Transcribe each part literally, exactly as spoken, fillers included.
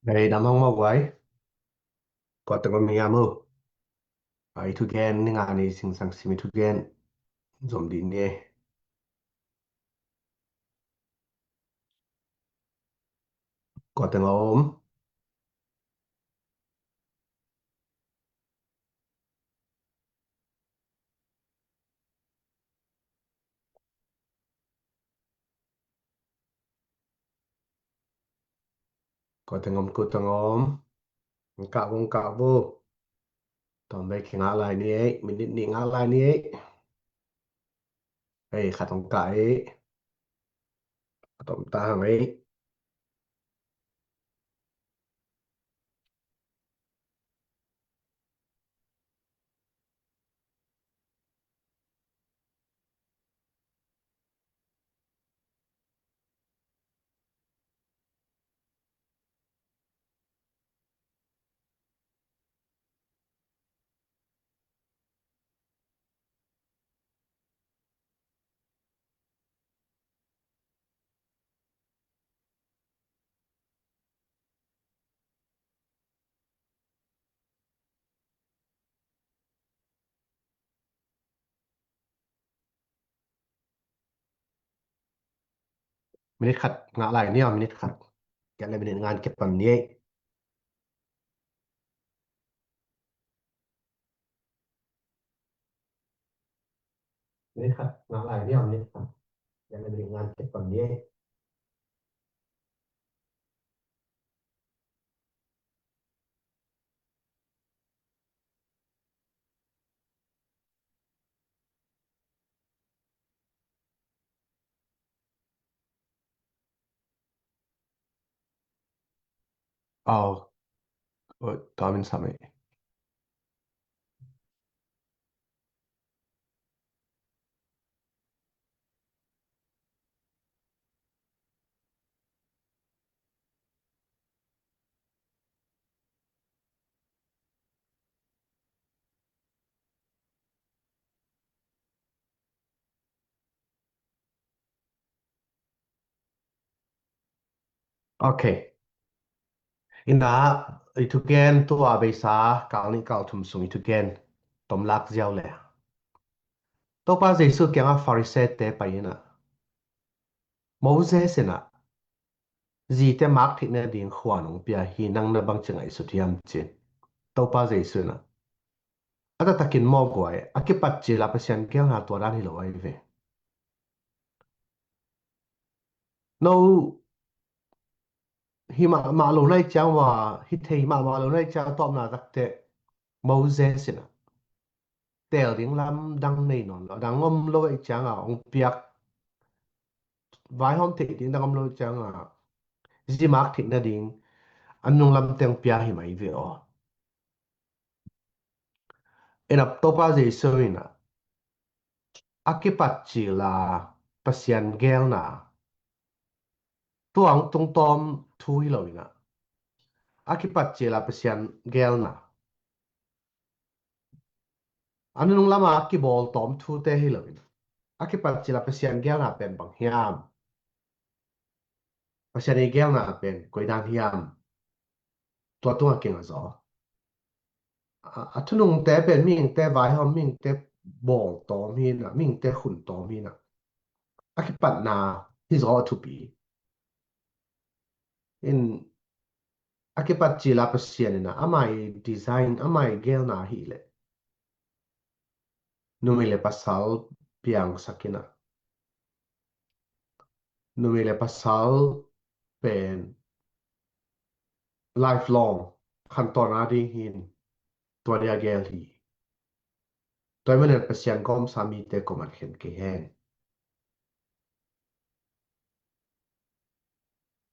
Hei, dam hong maw guai. Kua teng om hiam uh? Ai, thugen ni nga ni singsang simi thugen zom dih ni. Kua teng om? Kua teng om, kua teng om? Ngkah vo, ngkah vo. Tawm bei kingah lai ni ei, minit nih ngah lai ni ei. Ei, khat hong kah ei. A tom ta hang ei. Minit khat ngah lai ni aw, minit khat. Kiat le minit ngan kipan ni ei. Minit khat ngah lai ni aw, minit khat. Kiat le minit ngan kipan ni ei. Aw, oi, tua min sam ei. Ok. Ina, i thugen tua beisa kal nih kal thum sung i thugen tomlak ziau le. Topa Jesu kiangah Pharisee-te pai ina, Moses ina zite mak theih nading khuan hong pia hi, nang na bangci ngaihsut hiam ci-in Topa Jesu ina a taktakin mawk guai a kipat cila Pasian geelna tua dan hi lo ahi ve. No hi mahmah lo nai ciang ua, hi thei mahmah lo nai ciang a tawpna takte Moses ina teel ding lamdang nei nawn lo, a dang om lo ahi cianga hong piak, vaihawm theih ding dang om lo cianga zi mak theih nading a nunglam teng pia hi mai ve aw. Ina Topa Jesu ina a kipat cila Pasian geelna tua hong tungtawm thu hi lo ina a kipat cila Pasian geelna a nunung lama a kibawl tawm thute hi lo ina a kipat cila Pasian geelna pen bang hiam? Pasian i geelna pen koi dan hiam? Tua tunga kinga zaw. A, a thunungte pen mihingte vaihawm, mihingte bawl tawm hi ina, mihingte khun tawm hi ina a kipatna hi zaw a thupi. In a kipat cila Pasian ina amah i design, amah i geelna hi leh numei le pasal piangsak ina, numei le pasal pen lifelong khantawn a ding hi in tua dia geel hi. Tua ahih manin Pasian gawmsa mite kuaman khen kei hen.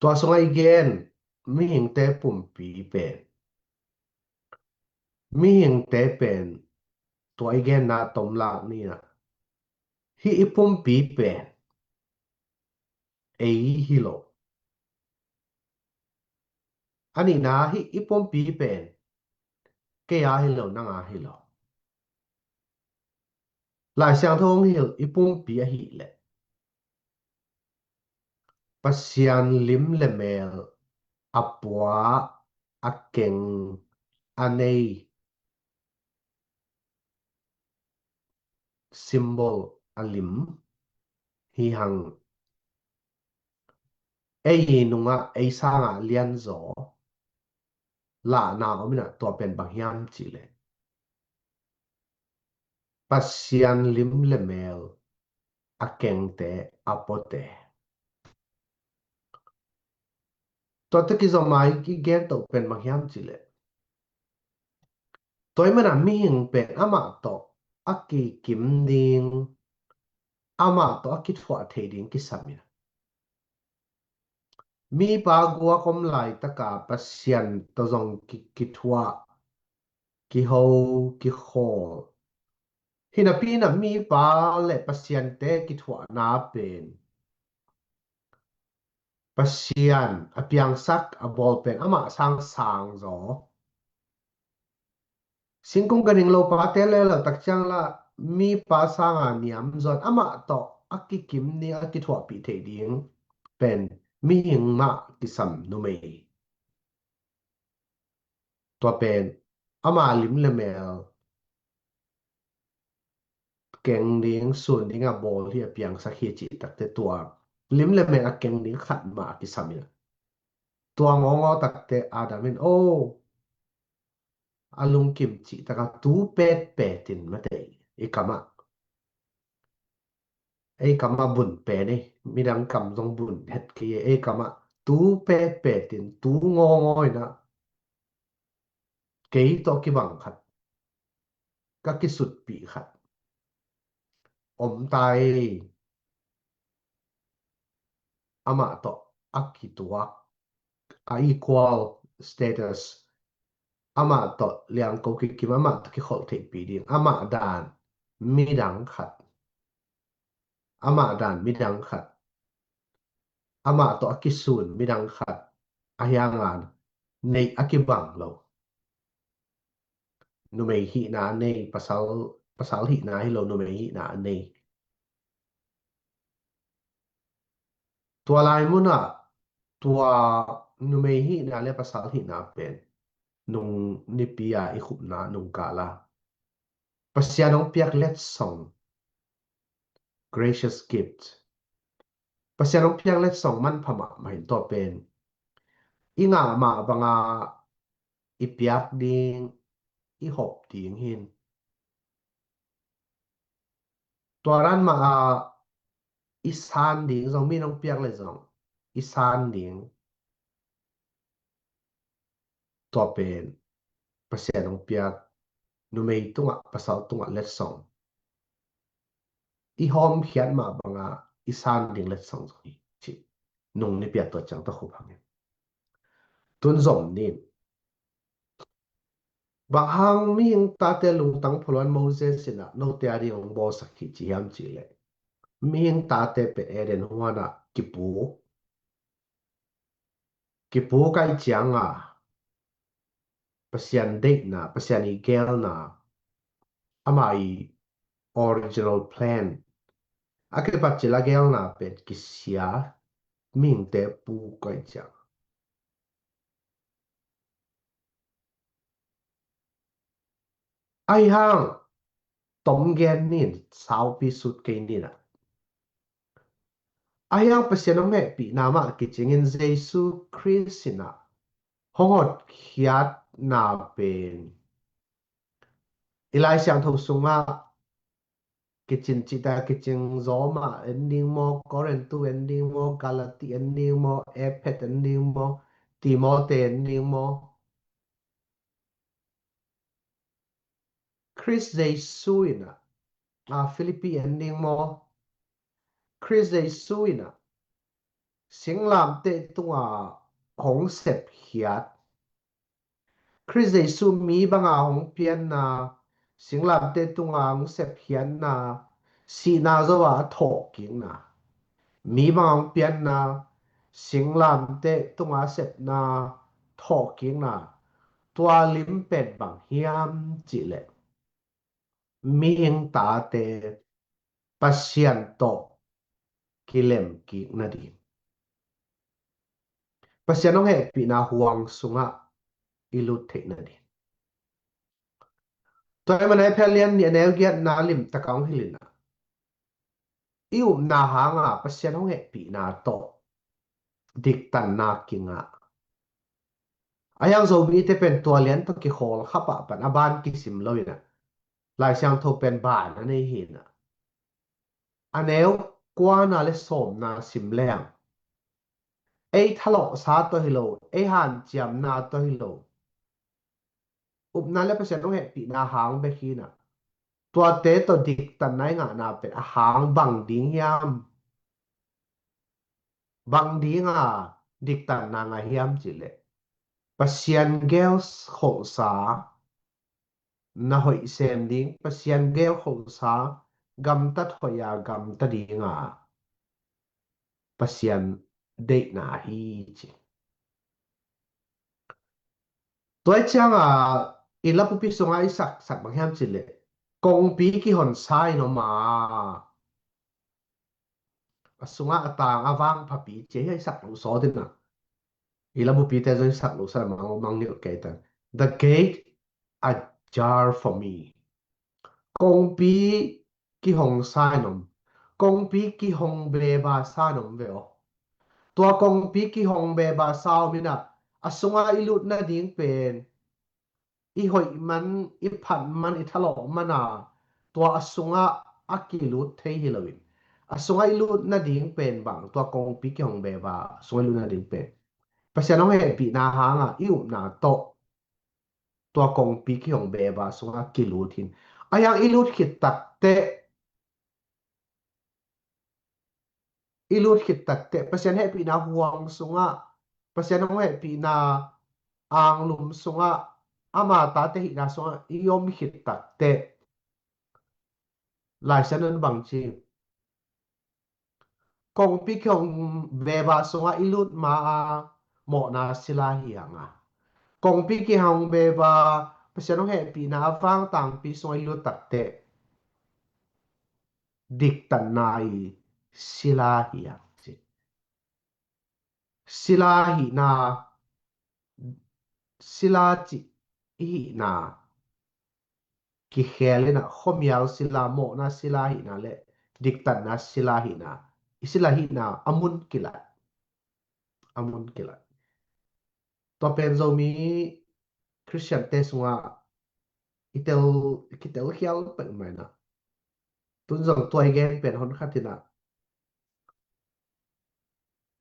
Tua sungah i gen mihingte pumpi pen, mihingte pen tua i genna tomlak ni ina hih i pumpi pen ei hi lo. A nihna hih i pumpi pen kei a hi lo, nang a hi lo. Lai Siangtho hong hilh i pumpi ahih leh Pasian lim le mel a pua a keng a nei symbol a lim hi hang. Ei nungah ei sangah lianzaw lahna om inah tua pen bang hiam cihleh Pasian lim le mel a kengte a puate. Tua tawh kizom a i gen toh pen bang hiam cihleh tua i mana mihing pen amah tawh a kikim ding, amah tawh a kithuah thei ding kisam hi. Mipa guak om laitaka Pasian tawh zong ki- kithuah, kiho, kikhawl. Hinapi inah mipa le Pasiante kithuahna pen Pasian a piangsak a bawl pen amah sang sang zaw. Singkung ganhing lopate le lo tak ciang lah mipa sanga niam zaw in amah tawh a kikim ding a kithuahpih thei ding pen mihing mah kisam, numei. Tua pen ama lim le mel keng ding, sun ding a bawl hi, a piangsak hi cih takte tua lim le mel a keng ding khat mah a kisam hi. Tua ngawngawng takte Adam in, oh, a lungkim cih taka tu petpet in mate, i kamah, ei kamah bun pen ei, midang kam zong bun het kei ei, ei kamah tu petpet in, tu ngawngawng inah kei tawh kibang khat, ka kisutpih khat om ta ei. Amah tawh a kituak, a equal status, amah tawh liangko kikim, amah tawh kikholh theihpih ding, amah dan midang khat, amah dan midang khat, amah tawh a kisun midang khat a hianga neih a kibang lo. Numei hihna a nei, pasal, pasal hihna hi lo, numei hihna a nei. Tua lai munah tua numei hihna le pasal hihna pen nung nipi a i khupna nungkal a Pasian hong piak letsong, gracious gift. Pasian hong piak letsong manpha mahmah in tua pen i ngah mah banga i piak ding, i hop ding hin. Tua ran mah a i san ding zong, mi nong piak le zong i san ding. Tua pen Pasian hong piak numei tungah, pasal tungah letsong. I hawmkhiat mah banga i san ding letsong zong hi ci. Nung nipi a tua ciang tawh khup hangin tun zom nin. Bang hang mihing tate lungtang phuluan Moses inah note a ding hong bawlsak hi ci hiam cihleh, mihing tate pen Eden huanah kipu, kipu kaih cianga Pasian deihna, Pasian i gelna, ama i original plan a kipat cil a gelna pen kisia, mihingte pu kaih ciang. Ahi hang tom gen nin, saupi sut kei ninah. Ahi hang Pasian hong hehpihna mah kicingin Jesu Khrist inah hong hotkhiatna pen i Lai Siangtho sungah kicin cita kicing Roma en ding maw, Korintu en ding maw, Galati en ding maw, Ephet en ding maw, Timote en ding maw, Khrist Jesu inah, a, Philippi en ding maw, Khrist Jesu inah singlamteh tunga hong sepkhiat. Khrist Jesu mi banga hong pianna, singlamteh tunga hong sepkhiatna, sihna zo a thawhkikna. Mi banga hong pianna, singlamteh tunga sepna, thawhkikna. Tua lim pen bang hiam cihleh, mihing tate Pasian tawh kilemkik nading. Pasian hong hehpihna huang sungah i lut theihna ding. Tua ahih manin Efesa lian nih a neu giatna limtak a hong hilh in ah, i upna hanga Pasian hong hehpihna tawh diktanna kingah. A hiang Zomite pen tua lian tawh kikhawl kha pah pan a ban kisim lo in ah, Lai Siangtho pen ban a nei hi in ah, a neu kuana le sawmna sim leng, ei thalawhsa tawh hi lo, ei hanciamna tawh hi lo, upna le Pasian hong hehpihna hang bek hi in ah, tuate tawh diktanna i ngahna pen a hang bang ding hiam? Bang dinga diktanna ngah hiam cih leh, Pasian gel kholhsa na hoih sem ding, Pasian gel kholhsa gamtat hoih a gamta dinga Pasian deihna hi ci. Tua cianga i lapupi sunga i saksak bang hiam cih leh, kongpi kihonsa in om a, a sunga a tang a vangphapi ci hi a, i sak lo sawt in ah, i labupite zong i sak lo sawt a mang, mang ngilh kei tan. The gate ajar for me. Kongpi kihongsa in om. Kongpi kihong beba sa in om ve aw. Tua kongpi kihong beba sa om in ah, a sunga i lutna ding pen i hoih man, i phat man, i thalawh man a, tua a sungah a kilut thei hi loin, a sungah i lutna ding pen bang, tua kongpi kihong beba a sungah i lutna ding pen, Pasian hong hehpihna hanga i upna tawh tua kongpi kihong beba a sungah kilut hi in. A hiang i lut khit takteh, i lut khit takteh Pasian hehpihna huang sungah, Pasian hong hehpihna anglum sungah, ama tate hihna sungah i om khit takteh, Lai Siangtho in bang ci, kongpi kihong beba sungah i lut ma a mawhna sila hi hang a, kongpi kihong beba, Pasian hong hehpihna a vangtangpi sungah i lut takteh diktanna i sila hi hang ci. Sila hihna, sila cih i hihna kikhel in ah, khuamial sila, mawhna sila hihna le diktanna sila hihna, i sila hihna a mun kilat, a mun kilat. Tua pen Zomi Khristiante sungah i tel, kitel khial peuhmah in ah, tun zong tua i gen pen hon khat in ah,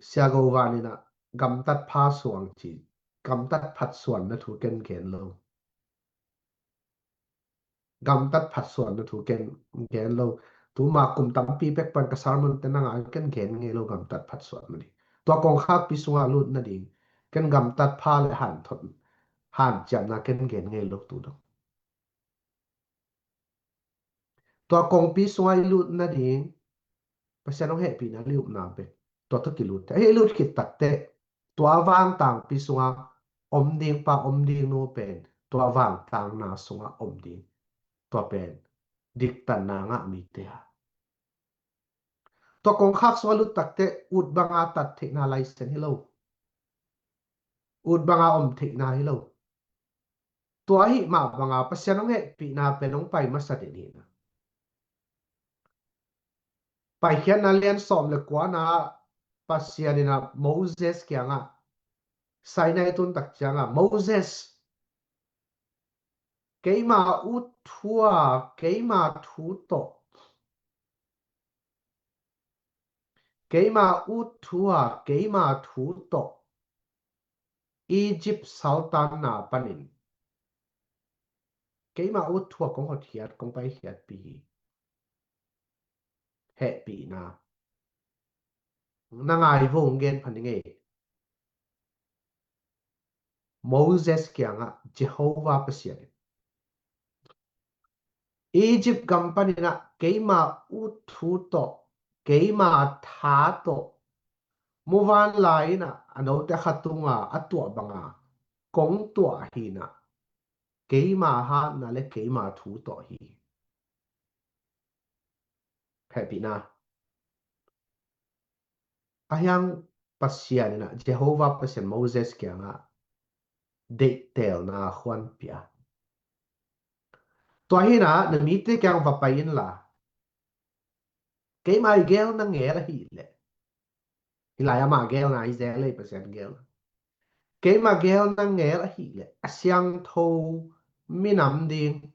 Sia Go Van in ah gamtat pha suang ci, gamtat phat suanna thu ken gen lo. Gamtat phat suanna thu ken gen lo. Tuma kum tampi pek pan ka sermon te nanga ken gen ngei lo gamtat phat suanna ding. Tua kongkhakpi sungah lut nading ken gamtat pha le hanthot, hanciamna ken gen ngei lo tu dong. Tua kongpi sungah i lut nading Pasian hong hehpihna le upna pen tua tawh kilut. Ahi lut khit takteh tua vangtangpi sungah om ding pa om ding nu pen tua vangtangna sungah om ding. Tua pen diktanna ngah mite a. Tua kongkhak sungah lut takteh ut banga tat theihna laisen hi lo. Ut banga om theihna hi lo. Tua ahi mah banga Pasian hong hehpihna pen hong pai masa den hi na. Paikhiatna lian sawm le kuana Pasian in a Moses kiangah, Sinai tun tak ciangah, Moses, keima ut thu a, keima thu tawh, keima ut thu a, keima thu tawh Egypt saltanna panin keima ut thu a kong hotkhiat, kong paikhiatpi hi. Hehpihna. Na ngai vong gen pha ni ngei. Moses kiangah Jehovah Pasian in Egypt gam panin a keima ut thu tawh, keima tha tawh, muvanlai in a note khat tunga a tuah banga kong tuah hi na, keima hatna le keima thu tawh hi. Hehpihna. Ahiang Pasian in a, Jehovah Pasian Moses kiangah, deihtelna khuanpia. Tua hi-in ah na mite kiang va pai inla, keima i gelna ngel ahih leh, hi lai amah gelna hi zel ei, Pasian gelna. Keima gelna ngel ahih leh a siangtho minam ding,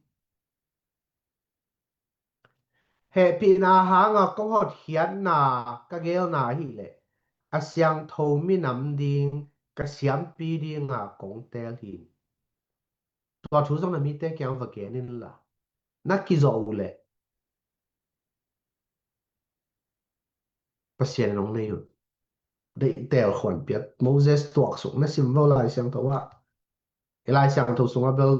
hehpihna hanga kong hotkhiatna ka gelna ahih leh a siangtho minam ding ka siampi dinga kong teel hi. Tua thu zong na mite kiang va gen inla, na kizawh uh leh Pasian in hong nei uh. Deihtel khuanpia, Moses tuaksuk na sim vo Lai Siangtho ah. I Lai Siangtho sungah bel,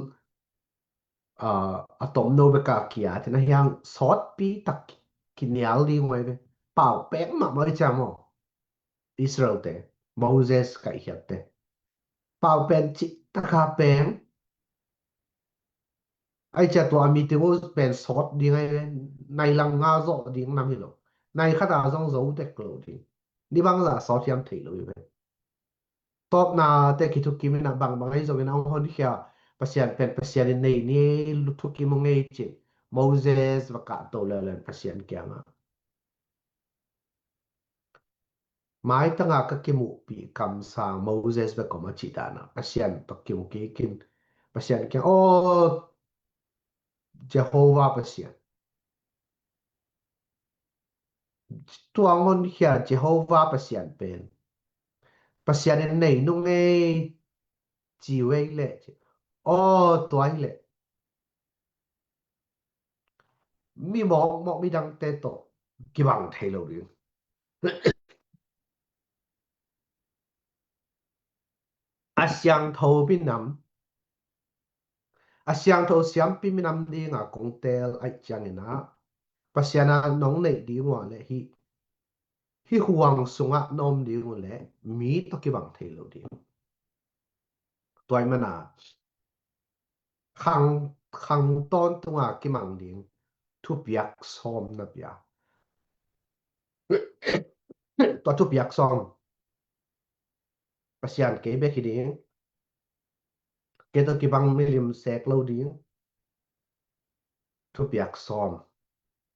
ah, a tomno bek a kia, tina hiang sawtpi tak kinial ding uh ahi ve. Pau pek mahmah i ciam aw. Israel-te, Moses kaihkhiatte. Pau pen cih taka peng. Ai cia tua a meeting uh pen sawt ding ahi ve, nai lang nga zawh ding nam hi lo. Nai khata zong zo tek lo ding. Ni bangzah sawt hiam thei lo hi ve. Tawpna te kithukim in a bangbang ahi zongin a hong honkhia Pasian pen Pasian in nei ni ei, thukim uh ngei cin. Moses va kahto leuleu Pasian kiangah. Maitanga ka kimuhpih kamsang Moses bek om a cih dana Pasian tawh kimu kikin Pasian kiang, aw Jehovah Pasian. Tua hong honkhia Jehovah Pasian pen Pasian in nei nung ei ci uh ei leh ci. Aw tua hi leh mi mawkmawk midangte tawh kibang thei lo ding. A siangtho minam, a siangtho siampi minam dinga kong teel aih ciangin ah Pasian a nong neih ding uh a leh hih, hih huang sungah na om ding uh leh mi tawh kibang thei lo ding. Tua ahih mana khang, khang tawntunga kimang ding thupiak sawm na pia. Tua thupiak sawm Pasian kei bek hi ding. Kei tawh kibang milim sek lo ding. Thupiak sawm.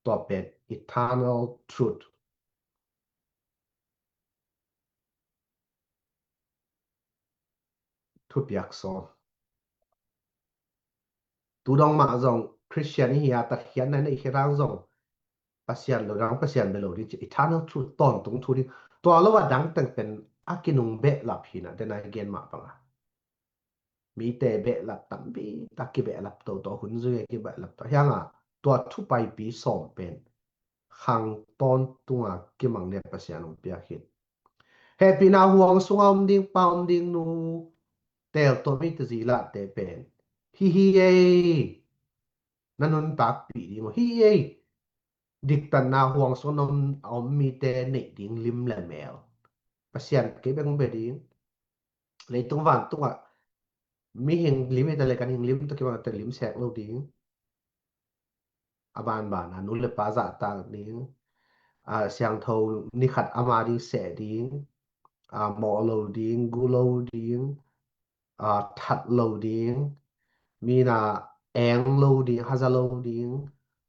Tua pen eternal truth. Thupiak sawm. Tu dong mah zong Christian i hi a, takhiatna i neih khit hang zong Pasian lo dang, Pasian bia lo ding ci, eternal truth, tawntung thu ding. Tua lo a dang teng pen a kinung behlap hi na, den a i gen mah banga mite behlap tampi tak kibehlap toto, hun zui a kibehlap to. Hianga tua thupaipi sawm pen khang tawntunga kimang nia Pasian hong piak hi. Hehpihna huang sunga om ding pa, om ding nu, teel tawh mite zilahte pen hi hi ei. Na nuntakpih ding uh hi ei. Diktatna huang sung a om, a om mite neih ding lim le mel Pasian kei bek hong bia ding. Leitung vantungah mihing lim hi ta le kan hing lim tawh kibang ta lim sek lo ding. A banbana nu le pa zahtak ding. A siangtho ni khat ama ding seh ding. A mawh lo ding, gu lo ding. A that lo ding. Mina eng lo ding, haza lo ding.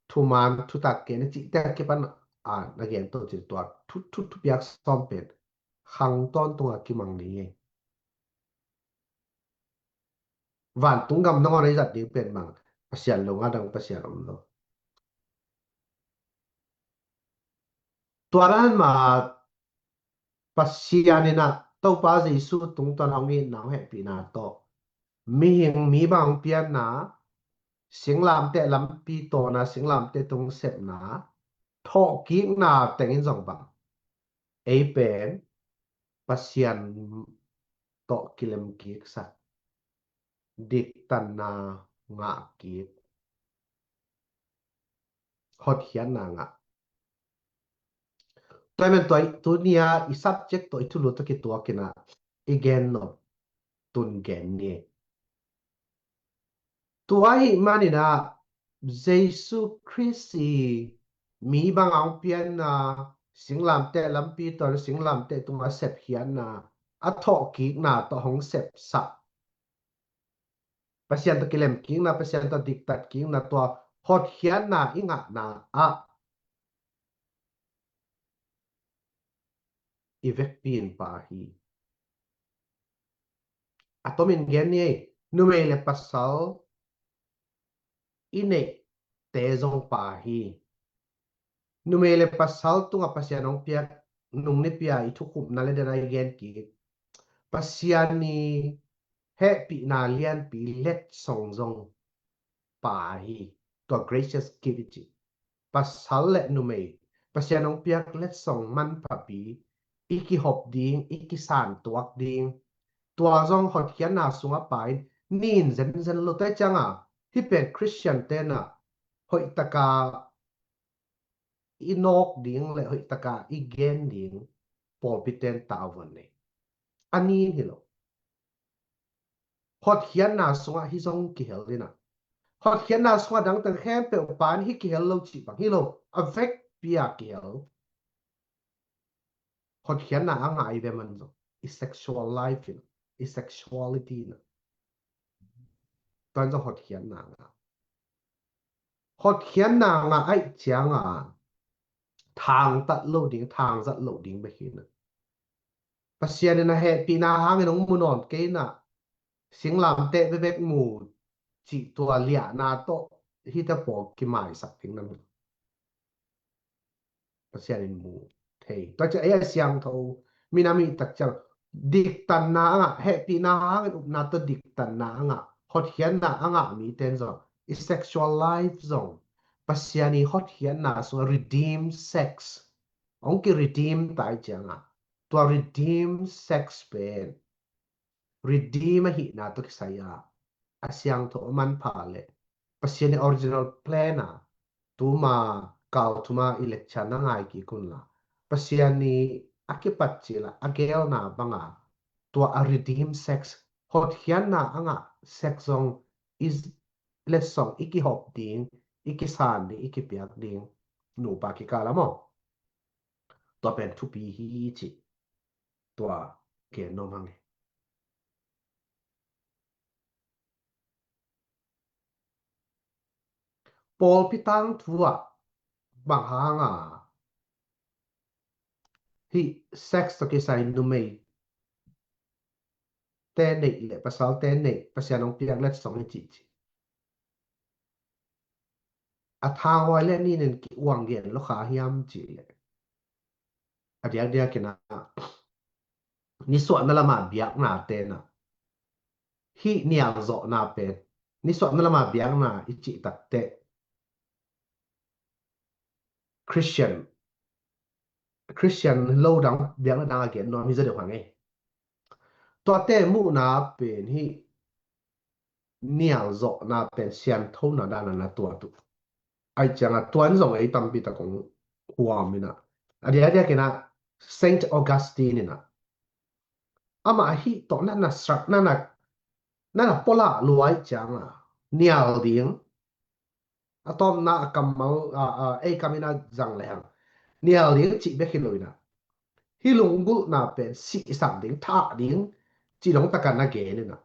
Thuman thutak ke na cihte kipan a na gen to cin tua thu, thu, thupiak sawm pen khang tawntunga kimang ni ei. Vantung gam nangawn a i zat ding pen mang Pasian lo nga dang Pasian om lo. Tua dan mah Pasian in ah Topa Jesu tungtawn hong itna, hong hehpihna tawh mihing mi bang pianna, singlamteh lampi tawna, singlamteh tung sepna, thawhkikna tengin zong bang ei pen Pasian tawh kilemkiksak, diktanna ngahkik, hotkhiatna ngah. Tua men tua tunia i subject tawh i thulu tawh kituakin ah i gen nop tun gen ni. Tua ahih manin ah Jesu Khrist i mi bang a hong pianna, singlamteh lampi tawh singlamteh tunga sepkhiatna, a thawhkikna tawh hong sepsak Pasian tawh kilem kikna, Pasian tawh diktat kikna, tua hotkhiatna i ngahna ah i vekpi in pa hi. A tomin gen ni ei, numei le pasal i neihte zong pa hi. Numei le pasal tungah Pasian hong piak nung nipi a i thukhupna le dena i gen kik, Pasian i hehpihna lianpi letsong zong pa hi. Tua gracious gift i ci. Pasal le numei, Pasian hong piak letsong manphapi, i kihop ding, i kisantuak ding, tua zong hotkhiatna sungah pa in nin zenzen lo. Tua ciangah hih pen Khristian tenah hoihtaka i nawk ding le hoihtaka i gen ding pawlpi ten tavuan nei. A nin hi lo. Hotkhiatna sungah hih zong kihel inah, hotkhiatna sungah dangteng khempeuh pan hih kihel lo cih bang hi lo. A vekpi a kihel. Hotkhiatna a ngah i ve man zong i sexual life inah, i sexuality inah, tuan zong hotkhiatna ngah. Hotkhiatna ngah aih cianga thangtat lo ding, thangzat lo ding bek hi inah, Pasian in a hehpihna hangin hong mu nawn kei inah, singlamteh bebek mu cih tua liahna tawh hihte pawl kimaisak ding na hi. Pasian in mu thei. Tua ciah ei a siangtho mi na mi tak ciang diktanna a ngah, hehpihna hangin upna tawh diktanna a ngah, hotkhiatna a ngah mite in zong i sexual life zong Pasian i hotkhiatna sungah redeem sex hong ki redeem tai cianga, tua redeem sex pen redeem ahihna tawh kisai a, a siangtho a manpha le Pasian i original plan a, tuma kal thuma i lecture na ngai kik unla, Pasian i a kipat cila a gelna banga tua a redeem sex, hotkhiatna a ngah sex zong i letsong i kihop ding, i kisan ding, i kipiak ding nupa kikal a maw? Tua pen thupi hi ci. Tua gen nuam hang e. Pawlpi tangthu ah bang hanga hih sex tawh kisai numei te neih le pasal te neih Pasian hong piak letsong hi cih ci. A thanghuai le ninin ki uang gen lo kha hiam cih le, a diakdiak inah nisuahna lama biakna tenah hih nialzawhna pen, nisuahna lama biakna i cih takteh Christian, Christian lo dang biakna dang a gen nuam hi zaw deuh hang ei. Tuate muhna pen hih nialzawhna pen sianthona dana na tuat uh. Aih cianga tuan zong ei tampi tak hong huam inah, a diakdiak inah Saint Augustine inah, amah hih tawh nana srak, nana, nana pualah lua aih cianga nial ding, a tawpna a kammal a, a, ei kam inah zang lehang nial ding cih bek hi lo inah, hih lunggulhna pen sihsak ding, thah ding cih dong taka na gen inah,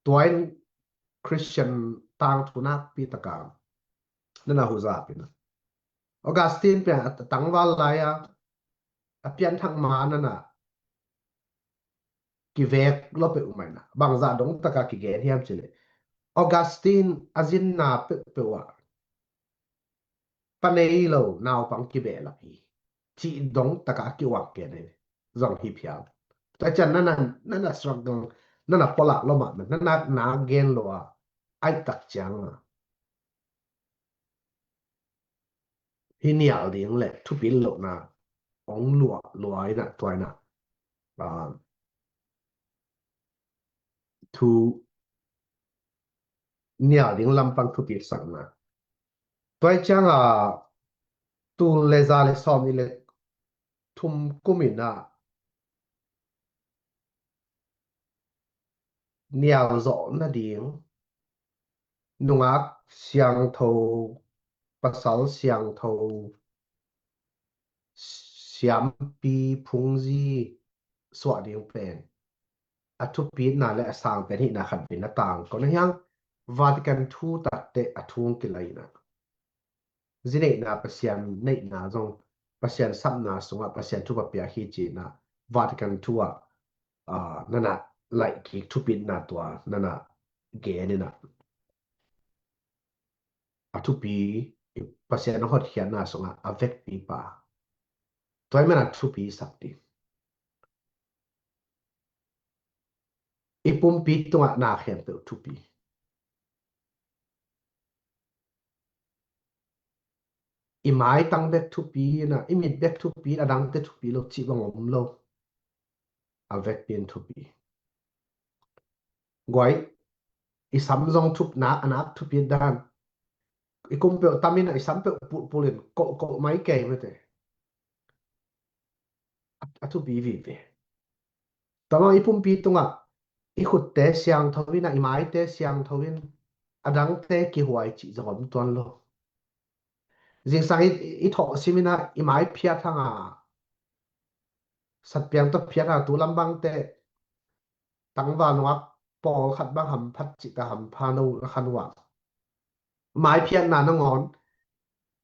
tua in Christian tangthu nakpi taka nana huzap inah, Augustine pen a tangval lai-a a pianthak ma nana kivek lua peuhmah inah, bangzah dong taka kigen hiam cih leh, Augustine a zinna peuhpeuh ah pa nei lo naupang kibehlap hi cih dong taka a ki-uak gen hi zong hi phial. Tua cian nana, nana struggle, nana pualah lua mahmah, nana na gen lua aih tak cianga hih nial ding le thupi lohna hong luah lua inah, tua inah, ah, thu nial ding lampang thupi sakna. Tua cianga tul le za le sawm nih le thum kum inah nial zawh nading nungak siangtho, pasal siangtho, siampi phungzi suah ding pen a thupitna le a sang pen hihna khat vei na tang ko na hiang, Vatican thu takteh a thu hong kilai na. Zi neihna, Pasian neihna zong, Pasian sapna sungah Pasian thupha piak hi cihna, Vatican thu ah, ah, nana laih kik thupitna tua nana gen ina. A thupi, Pasian a hotkhiatna sungah a vekpi pa. Tua i man a thupi sak ding. I pumpi tungah na khempeuh thupi. I maitang bek thupi ina, i mit bek thupi, a dangte thupi lo cih bang om lo. A vekpi in thupi. Guai, i sam zong thup nak, a nak thupi dan. I kum peuh tam ina, i sam peuh pulpul in, koh, koh mai kei mete. A, a thupi vive. Tua bang i pumpi tungah, i khutte siangtho ina, i maite siangtho in, a dangte kihuai cih zong om tuan lo. Zingsang i, i thawh sim ina, i mai phiat hang a, satpiang tawh phiat hang a, tu lam bangte, tangval nungak pawlkhat bang hamphat cih ta hampha no na khan uh a. Maiphiatna nangawn,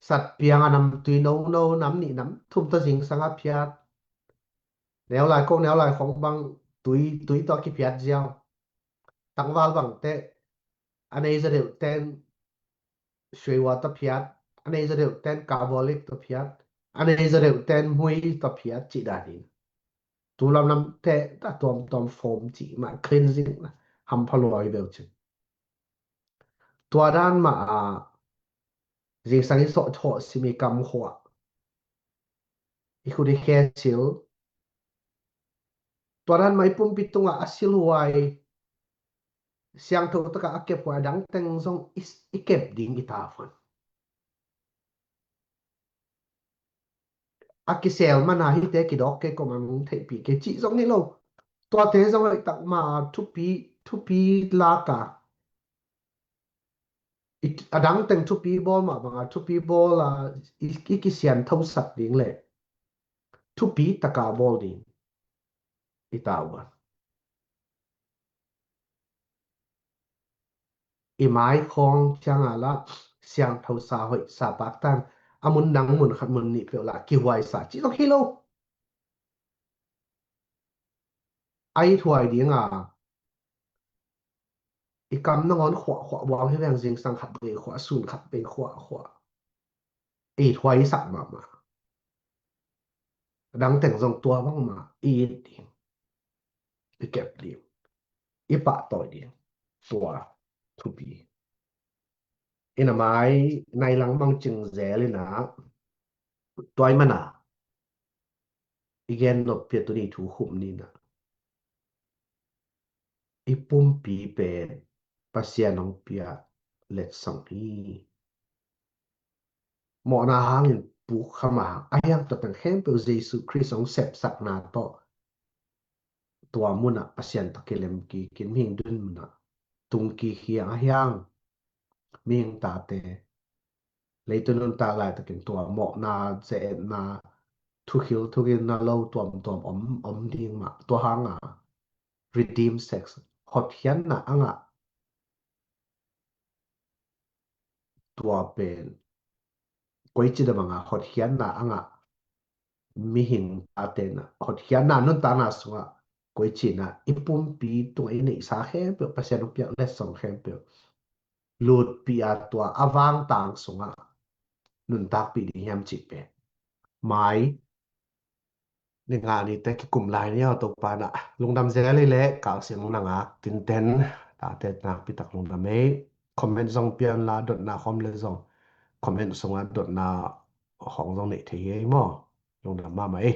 satpiang a nam tui no no, nam nih nam thum tawh zingsang a phiat. Neu lai kong, neu lai khong bang tui, tui tawh kiphiat ziau. Tangval bangte, a nei zaw deuh ten sueiwa tawh phiat, a nei zaw deuh ten carbolic tawh phiat, a nei zaw deuh ten mui tawh phiat cih dan hi. Tu lam lamte a tuamtuam foam cih mah cleansing na hampha lua hi beuh cin. Tua dan mah a, zingsang i sawh thawh sim i kam khuah, i khut i khe sil. Tua dan mah i pumpi tungah a silhuai, siangtho takah a kephuai a dang teng zong i, i kep ding i ta van. A kisel mana hite kidawk kei, koma mong theihpih kei cih zong hi lo. Tuate zong a i tak ma thupi, thupi laka, i, a dang teng thupi bawl mah banga thupi bawl a i, i kisianthosak ding le thupi taka bawl ding i ta uh a. I mai khawng cianga la siangthosa hoihsa paktan a mun dang mun khat mun nih peuh la kihuaisa cih zong hi lo. A i thuai dinga i kam nangawn khuah khuah buang hi veng, zingsang khat bei khuah, sun khat bei khuah khuah. I thuai i sak mahmah. A dang teng zong tua bangmah i it ding, i kep ding, i pahtawi ding. Tua thupi. Ina mai nai lang bang cing zel ina, tua i mana i gen nop pia tuni thu khum nina, i pumpi pen Pasian hong pia letsong hi. Mawhna hangin puk kham a, a hiang tua teng khempeuh Jesu Khrist hong sepsakna tawh tua munah Pasian tawh kilem kikin mihing dun munah tung kik hiang a hiang, mihing tate leitung nuntak laitakin tua mawhna, ze-etna, thukhil thugilna lo tuamtuam om, om ding mah. Tua hanga redeem sex, hotkhiatna a ngah tua pen koici da banga hotkhiatna a ngah mihing tate na hotkhiatna nuntakna sungah koici na i pumpi tungah i neihsa khempeuh, Pasian hong piak letsong khempeuh lutpih a tua a vangtang sungah nuntakpih ding hiam cih pen mai ni nga nite kikum lai ni aw. Topa na lungdam zel hi leh, kalsiang nanga tinten tate nakpitak lungdam ei. Comment zong pian la, dotna khawm le zong comment sunga dotna khawng zong neih thei hi ei maw. Lungdam mahmah ei.